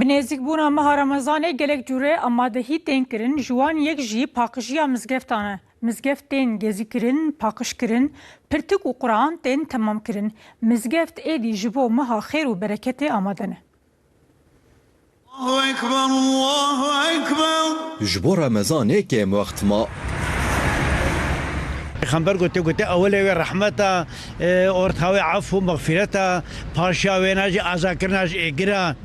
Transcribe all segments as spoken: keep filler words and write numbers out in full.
Nêzîkbûna meha Remezanê gelek cûre amadehî tên kirin, ji wan yek jî paqijiya mizgeftan e. Mizgeft tên gezîkirin, paqijkirin, pirtik û Quran tên temamkirin. Mizgeft êdî ji bo meha xêr û bereketê amade ne. Allahu Ekber, Allahu Ekber. Ji bo Remezanê kêm wext ma. Pêxember gote, gote, ewilê wê rehmet e, e, orta wê ef û mexfîret e, paşiya wêna jî azakirina ji êgir e.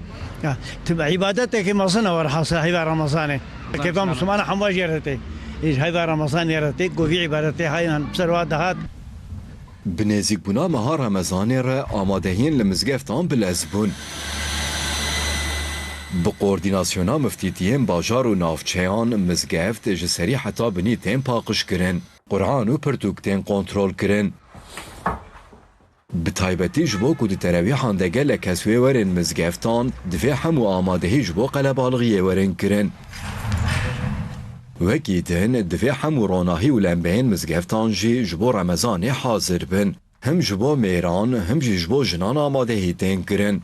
Ya, tu îbadetekî mezin e werhasîl heyva Remezanê. Kêfa Mislimana hemû jê re tê. Ji heyva Remezanê re tê, ku vî îbadetê haynan bi ser wa dihat. Bi nêzîkbûna meha Remezanê re amadehiyên li mizgeftan bi lez bûn. Bi koordînasyona miftîtiyên bajar û navçeyan, mizgeft ji serî heta binî tên paqijkirin. Quran û pirtûk tên kontrolkirin. Bi taybetî ji bo ku di terewîhan de gelek kes wê werin mizgeftan, divê hemû amadehî ji bo qelebalixiyê werin kirin. Wekî din, divê hemû ronahî û lembeyên mizgeftan jî ji bo Remezanê hazir bin. Him ji bo mêran, him jî ji bo jinan amadehî tên kirin.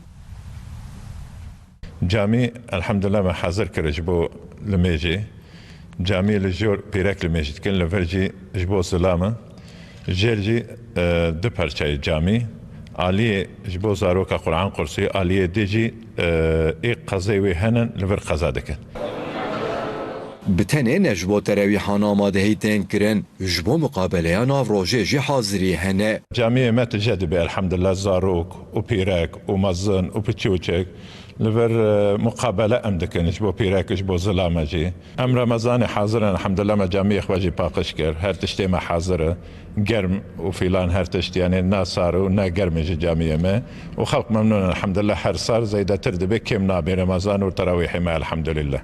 Camî, elhamdulillah, me hazir kir ji bo limêjê. Camî li jor pîrek limêj dikin, li vir jî ji bo zilam e. Jêr jî, e, du perçeyê camî. Aliyê ji bo zaroka Quran qursî, aliyê dî jî, e, ê qezê wê henin, li vir qeza dikin. Bi tenê ne ji bo terewîhan amadehî tên kirin, ji bo muqabeleya nav rojê jî hazirî hene. Camiyê me tije dibe, elhamdulillah, zarok û pîrek û mezin û piçûçik. Li vir, e, muqabele em dikin ji bo pîrek, ji bo zilame jî. Em Remezanê hazir in, elhamdulillah, me camiyê xwe jî paqij kir. Her tiştê me hazir e. Germ û filan her tişt, yanî ne sar û ne germ e ji camiyê me. Û xelk memnûn in, elhamdulillah, her sar zêdetir dibe, kêm nabê Remezan û terawîhê me, elhamdulillah.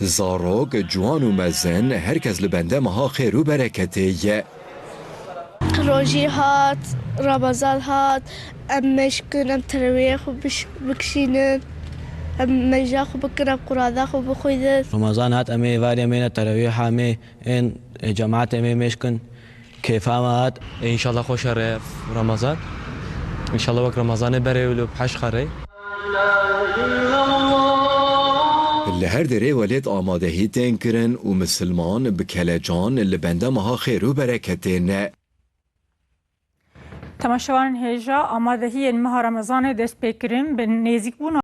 Zarok, ciwan û mezin, her kes li bende meha xêr û bereketê ye. Rojî hat, Remezan hat, em mêj kin, em terewîhê xwe biş-, bikişînin, em mêja xwe bikin, em qurada xwe bixwînin. Remezan hat, em ê êvarê mêne terewîha, em ê ên, ê cemaetê em ê mêj kin. Kêfa me hat. Ê, înşallah xweş e re Remezan. Înşallah wek Remezanê berê wilo bi heş xerê. Li her derê welêt amadehî tên kirin û misilman bi kelecan li bende meha xêr û bereketê ne. Temaşevanên hêja, amadehiyên meha Remezanê dest pê kirin, bi nêzîkbûna